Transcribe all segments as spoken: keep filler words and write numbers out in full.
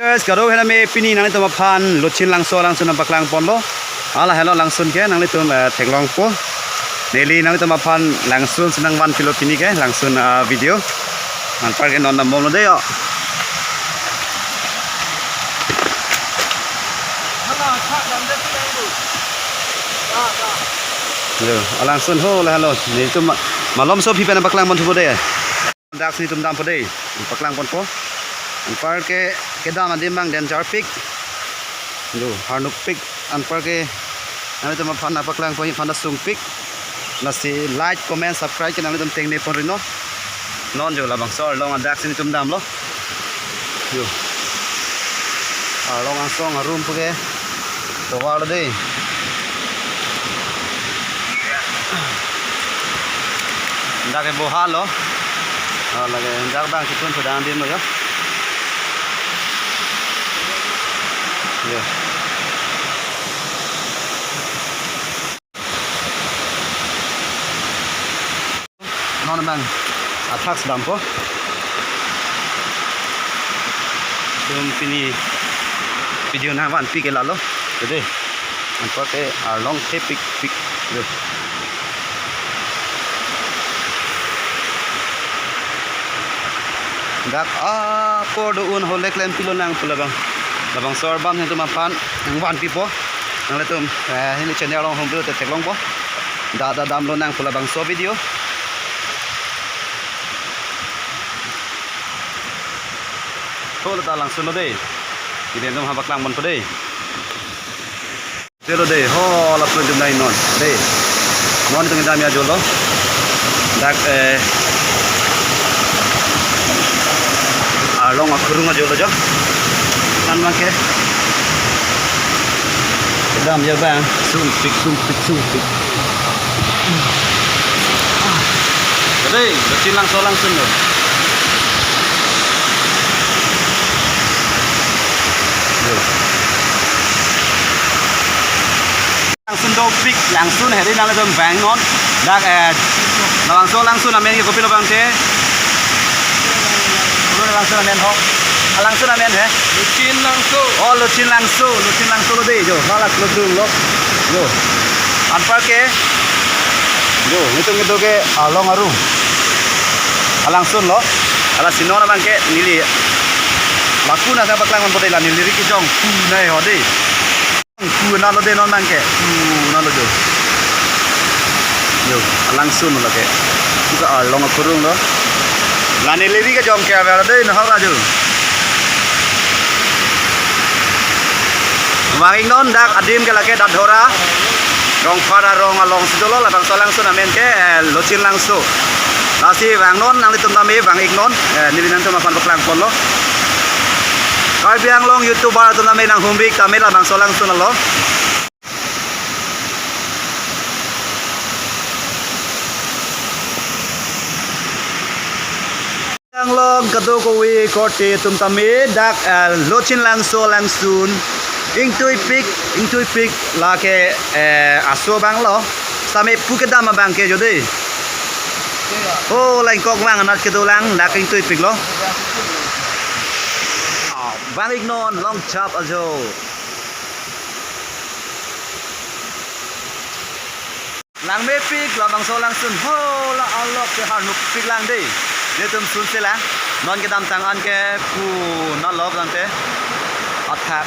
Guys, kado hename pini nanglitum aphan Lochin Langso alangsun nangpaklang ponlo. Hala helo langsun ke nanglitum, eh, theklongpo. Neli nanglitum aphan langsun si nangvanpilo pini ke langsun, ah, video. Anparke non nambomlo dei yo. Yo, alangsun ho la helo. Nelitum ma-, malomso aphi pen nangpaklang ponthupo dei. Dak si nelitum dampo dei, paklang ponpo. Anparke kedam adim abang danger pik. Yo, harnukpik. Anparke nanglitum aphan nangpaklang pon aphan ta sungpik. Lasi like, comment, subscribe ke nanglitum tengne ponri non. Non yo labangso arlong adak si nelitum damlo. Yo. Arlong asong arum puke. Tovar lo dei. Dak ke boha lo. Ah, lake dak abang kitun sedang adim lo yo. Yo. Non abang athak dampo. Nelitum pini video nangvanpik ke lalo. Dei. Anparke arlong thepikpik. Dei. Dak apor do-un hole klempilo nang pu labang. Labangso arbam nelitum aphan nangvanpipo. Nanglitum, eh, neli channel along hum pilo te theklongpo. Dak dak damlo nang pu labangso video. Ho la ta langsun lo dei. Nelitum aphan paklang ponpo dei. Dei lo dei, ho lapu nelitum dam non. Dei. Non nelitum dam ya jolo. Dak, eh, arlong akurung ajolo jo. Kan abangke. Dam ya abang, sungpik, sungpik, sungpik. Dei, Lochin Langso alangsun lo. Langsun dopik, langsun hedi nanglitum vang non. Dak, eh, labangso alangsun amen ke kopilo abangke? Kopilo alangsun amen ho? Alangsun amen he? Lochin Langso. Oh, Lochin Langso, Lochin Langso lo dei jo. Hala Lochin lo. Jo. Anparke. Jo, nelitum kedo ke arlong arum. Alangsun lo. Lasi non abangke neli. Lapu nangpaklang ponpo dei la neli ri kejong. Pu nai ho dei. Pu nalo dei non abangke. Pu nalo jo. Jo, alangsun lake. Pu ke arlong akurung lo. La neli ri kejong ke aver dei nahok la jo. Vang-ik non dak adim ke lake Dadhora. Rongphar arong along si dolo labangso alangsun amen ke, eh, Lochin Langso. Lasi vang non nanglitum tame vang-ik non, eh, neli nanglitum aphan paklang ponlo. Karbi Anglong YouTuber atum tame nanghumri tame labangso alangsun alo. Anglong kadokave korte atum tame dak, eh, Lochin Langso alangsun ingtuipik, ingtuipik lake, eh, aso abang lo. Same pu kedam abangke jo dei. Oh, la ingkok abang anat kedolang dak ingtuipik lo. Ah, vang-ik non longchap ajo. Langmepik labangso alangsun ho la alok ke harnukpik lang dei. Nelitum sunse lang. Non kedamtang an ke pu nalo tangte. Athak.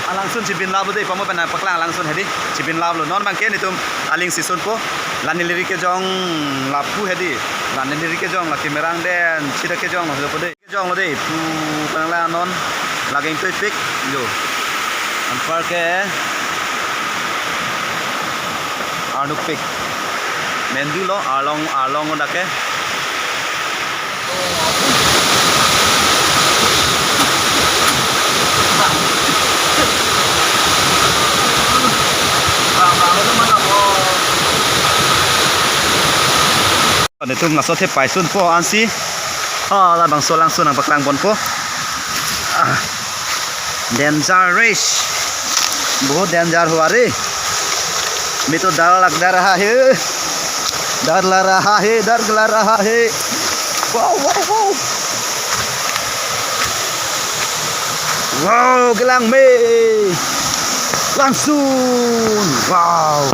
Alangsun chibin lap lo dei pamo pen nangpaklang alangsun hedi. Chibin lap lo. Non abangke nelitum aling si sunpo. La neli ri kejong lapu hedi. La neli ri kejong la kemerang den. Chida kejong lo po dei. Jong lo dei, pu panang la non lake ingtuipik, jo. Anparke arnukpik. Mendu lo, arlong, arlong lo dak ke. Nelitum laso athe paisunpo ansi. Ah, labangso alangsun nangpaklang ponpo. Ah, dangerous. Bahut danger hua re. Main to dar lag raha hai. Dar la raha hai, dar la raha hai. Wow, wow, wow. Wow, kelang me. Langsun. Wow.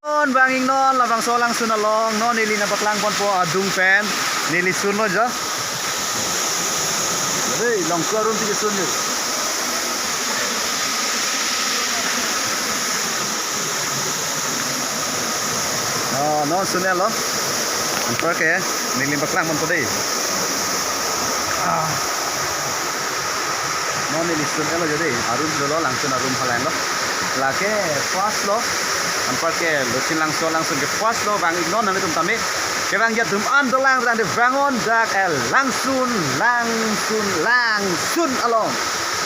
Non bang-ik non labangso Langsun along non neli nangpaklang ponpo adung pen neli sunlo jo. Hei, long kelang arum tike sun dei. Oh, non sun-etlo. Anparke neli nangpaklang ponpo dei. Ah. Non neli sun-etlo jo dei. Arum lolo Langsun arum halanglo. Lake first lo. Anparke Lochin Langso Langsun ke first lo bang-ik non nanglitum tame. Kevangji atum an dolang dolang dei vang-un dak el Langsun, Langsun, Langsun along.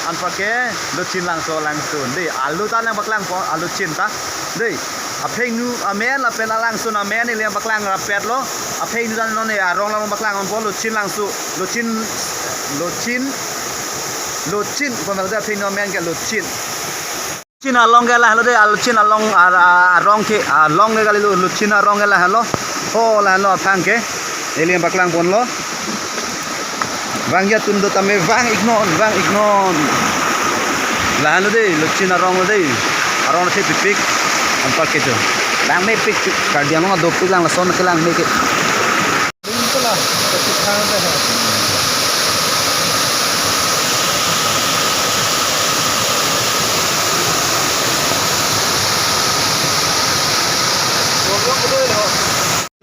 Anparke Lochin Langso Langsun dei, alu ta nangpaklang po, aluchin ta dei. Aphengnu amen lapen aLangsun amen neli nangpaklang rapetlo. Aphengnu ta non ne arong along paklang ponpo, Lochin Langso, Lochin, Lochin, Lochin, komal ta aphengnu amen ke Lochin. Lochin along ke lahelo dei, aluchin along, a, a, arong ke, along ke kalilo, Lochin arong ke lahelo. Ho lahelo aphan ke. Neli nangpaklang ponlo. Vangji atum do tame vang-ik non, vang-ik non. Lahelo dei, Lochin arong lo dei. Arong thepikpik. Anparke jo. Langmepik, Karbi Anglong adopik lang lason kelang mepik.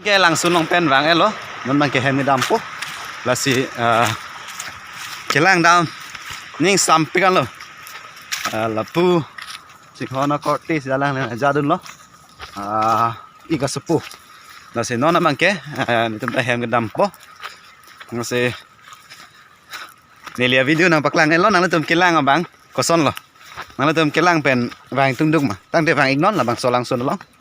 Ke Langsun along pen vang-etlo, non bang ke hem kedampo. Lasi, ah, kelang dam ning sampik anlo. Ah, lapu, si hona korte si alang le jadunlo. Ah, ik asopo. Lasi non abang ke, ah, netum ta hem kedampo. Lasi neli avideo nangpaklang-etlo, nanglitum kelang abang kosonlo. Nanglitum kelang pen vang tungduk ma. Tangte vang-ik non labangso Langsun along.